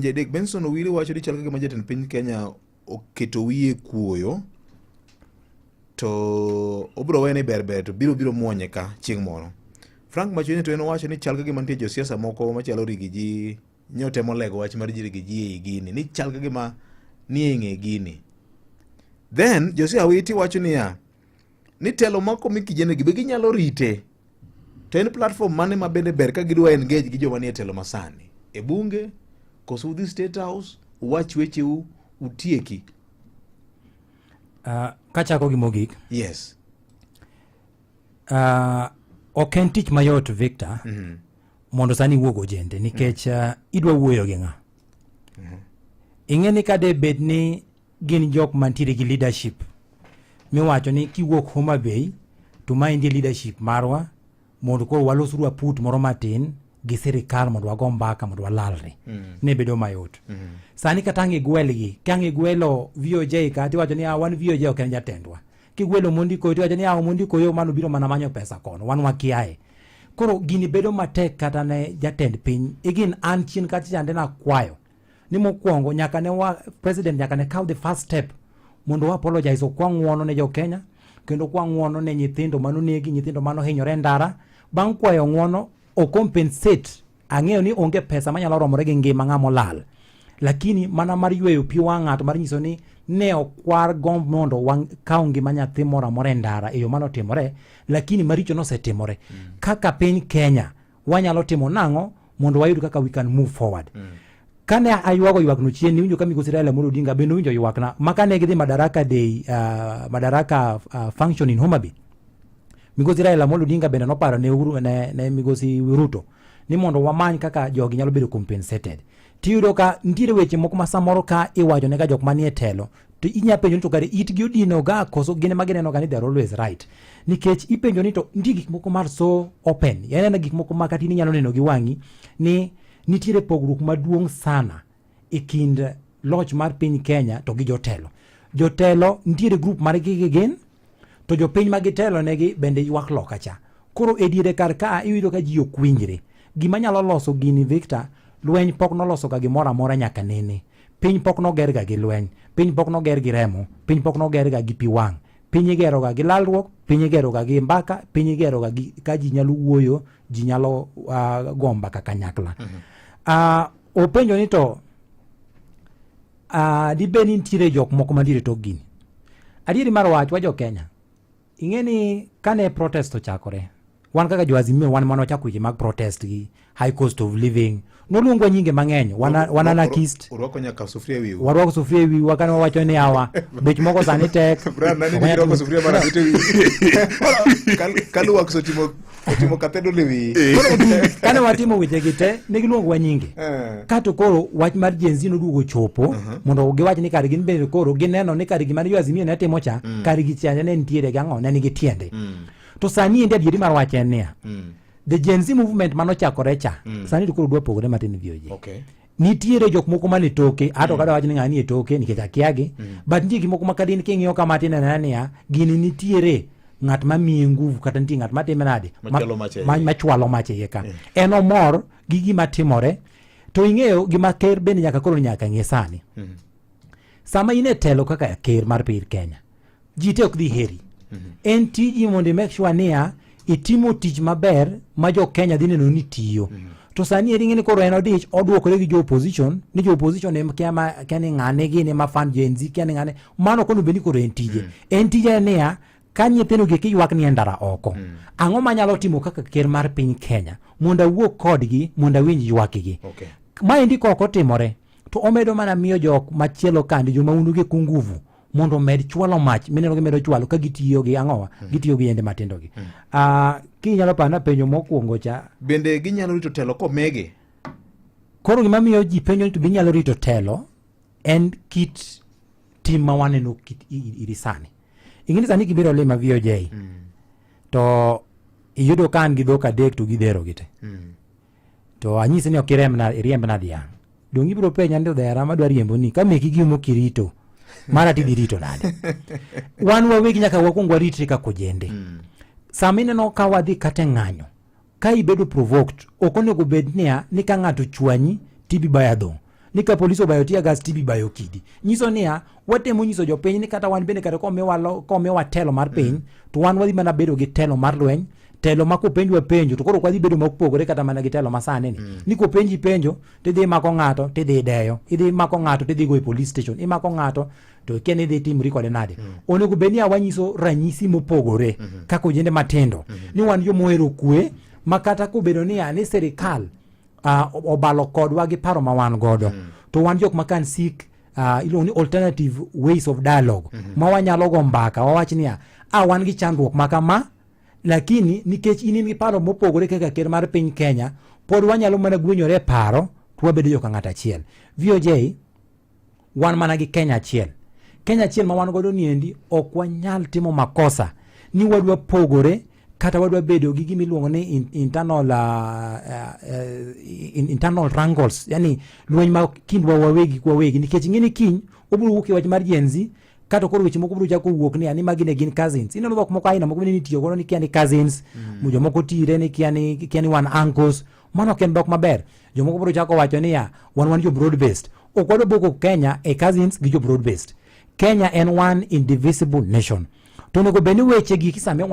Adek Benson Owili wacho ni chal ka gima jatend piny Kenya oketo wiye kuoyo to obiro wene ber ber to biro biro muonye ka chieng' moro. Frank Machweni to en owacho ni chal ka gima nitie josiasa moko machalo Rigiji nyo temo lego wach mar Rigiji ei gini ni chal ka gima nie ng'e gini. Then Josia Awiti wacho niya ni telo moko mi kijene gi be ginyalo rite to en platform mane ma bende ber ka gidwa engage gi joma nie telo masani e bunge koso udhi State House uwach wecheu utieki. Kachako gi mogik. Yes. Ok en tich mayot Victor. Mondo sani iwuog ojende nikech idwa wuoyo gi ng'a. Ing'e ni ka de bed ni gin jok mantiere gi leadership miwacho ni kiwuok Homa Bay to maendi leadership marwa mondo koro walosuru aput moro matin gi sirikal mondo wago mbaka mondo walalre. Ne bedo mayot. Sani kata ang' igwelgi, ka ang' igwelo VOJ ka tiwacho ni ah, wan VOJ ok en jatendwa. Kigwelo Mondi Koyo tiwacho ni ah, Mondi Koyo mano biro mana manyo pesa kono, wan wakiaye. Koro gini bedo matek kata ne jatend piny. Igin an chien kacha chande nakwayo ni mokwongo nyaka ne wa president nyaka ne kaw the first step mondo wa apologize okwa ng'uono ne jo Kenya kendo kwa ng'uono ne nyithindo manonegi, nyithindo manohinyore e ndara. Bang' kwayo ng'uono o compensate. Ang'eyo ni onge pesa manyalo romore gi ngima ng'ama olal, lakini mana mar yweyo pi wang' ng'ato mar nyiso ni ne okwar gomb mondo wakaw ngima nyathi moro amora e ndara e yo manotimore, lakini maricho nosetimore. Kaka piny Kenya wanyalo timo nang'o mondo wayud kaka we can move forward. Kane aywago ywakno chien, niwinjo ka migosi Raila Amolo Odinga bende owinjo ywakna ma kane gidhi Madaraka Day, Madaraka function in Homa Bay, migosi Raila Amolo Odinga bende noparo ne, Uhuru, ne migosi Ruto ni mondo wamany kaka jogi nyalo bedo compensated. Tiyudo ka nitiere weche moko ma samoro ka iwacho ne ga jok manie telo to inya penjo ni to kare itgi odino ga koso gin ema gineno ga ni they are always right, nikech ipenjo ni to nitie gik moko mar so open, yani en gik moko ma kata in inyalo neno gi wang'i ni nitiere pogruok maduong' sana e kind loch mar piny Kenya to gi jotelo. Jotelo nitiere group margi gi gin to jopiny ma gitelo negi bende ywak loka cha. Koro e diere kar ka iyudo ka ji ok winjre. Gima nyalo loso gini Victor, lweny pok noloso ga gimoro amora nyaka nene. Piny pok noger ga gi lweny, piny pok noger gi remo, piny pok noger ga gi pi wang'. Piny igero ga gi lalruok, piny igero ga gi mbaka, piny igero ga gi ka ji nyalo wuoyo, ji nyalo go mbaka kanyakla. Openjo ni to dibed ni nitiere jok moko mantiere tok gini. Adieri mar wach wa jo Kenya, ing'e ni kane protest ochakore, wan kaka jo Azimio wan mane wachako weche mag protest gi high cost of living, noluongwa nyinge mang'eny, wan anarchist. Urwako nyaka sufuria e wiu. Warwako sufuria e wiwa kane wawacho ni awa bech moko sani tek. Brian, nani ni rwako sufuria mara abich e wiyi? Kaluwak otimo cathedral e wiyi. Koro kane watimo weche gi te ne giluongowa nyinge. Kato koro wach mar Gen Z noduogo chopo mondo giwach ni kare gin bende koro gineno ni kare gima ne jo Azimio ne timo cha, kare gichande ne nitiere gi ang'o, ne nigi tiende. To sani endi adieri mar wach en niya, the Gen Z movement manochakore cha, sani to koro dwa pogore matin VOJ. Nitiere jok moko mane toke, ato kada wach ni ng'ani e toke nikech akiagi, but nitie gik moko ma kadin king'iyo kama tineno niya, gini nitiere ng'at ma miye nguvu kata nitie ng'at matime nade, Machwalo mach e iye. Machwalo mach e iye ka. En omor gi gima timore, to ing'eyo gima ker bende nyaka koro nyaka ng'e sani. Sama in e telo kaka ker mar piny Kenya, ji te ok dhi heri. En tiji mondo i make sure niya itimo tich maber ma jo Kenya dhi neno ni tiyo. To sani eri ing'e ni koro en odich oduokore gi jo opposition, ni jo opposition em kia ma kia ni ng'ane gini ma fan Gen Z, kia ni ng'ane, mano ok onego bed ni koro en tije. En tije en niya ka nyithindo gi kiywak ni e ndara oko, ang'o manyalo timo kaka ker mar piny Kenya mondo awuo kodgi mondo awinj ywakgi. Maendi ka ok otimore to omedo mana miyo jok machielo kandi jomahundu gi kunguvu mondo omed chwalo mach mineno gimedo chwalo ka gitiyo gi ang'owa, gitiyo gi yende matindo gi. Kinyalo parona penjo mokwongo cha. Bende ginyalo rito telo komegi? Koro gima miyo ji penjo ni to ginyalo rito telo en kit tim ma waneno kit iri sani. Ing'e ni sani kibiro lima VOJ to iyudo ka an gi dhok adek to gidhero gi te. To anyisi ni ok irembna, iriembna dhiang'. Donge ibiro penja ni dhera madwa riembo ni ka meki gimo kirito mara tidhi rito nade? Wan wawegi nyaka wakwong waritre kaka ojende. Sama ineno ka wadhi kata e ng'anyo, ka ibedo provoked, ok onego bed niya ni ka ng'ato chwanyi tibi baya dhong'. ni ka polis obayo tear gas tibi bayo kidi nyiso niya watemo nyiso jopiny ni kata wan bende kata komiwa lo- komiwa telo mar piny to wan wadhi mana bedo gi telo mar lweny telo ma kopenjwa penjo to koro ok wadhi bedo mopogore kata mana gi telo masani ni ni kopenji penjo tidhi mako ng'ato tidhi deyo idhi mako ng'ato tidhi go e police station imako ng'ato to ikia ni idhi timri kode nade onego bed ni wanyiso ranyisi mopogore kaka ojende matindo ni wan jomohero kwe ma kata kobedo niya ni sirikal obalo kodwa gi paro ma wan godo to wan jok ma kan seek iluongo ni alternative ways of dialogue ma wanyalo go mbaka wawach niya a wan gi chandruok ma kama lakini nikech in in gi paro mopogore kaka ker mar piny Kenya pod wanyalo mana gwenyore e paro to wabedo joka ng'ato achiel VOJ wan mana gi Kenya achiel Kenya achiel ma wan godo niendi ok wanyal timo makosa ni wadwa pogore kata wadwa bedo gi gima iluongo ni internal, internal wrangles yani lweny ma kindwa wawegi kwa wawegi nikech ing'e ni kiny obiro wuok e wach mar Gen Z kata koro weche moko biro chako wuok ni ani magi ne gin cousins ineno dhok moko aina moko bende nitiyo godo ni kia ni cousins jomoko tire ni kia ni wan uncles mano ok en dhok maber jomoko biro chako wacho niya wan wan jo broad based ok wadwa boko Kenya e cousins gi jo broad based Kenya en one indivisible nation to onego bed ni weche gi kisame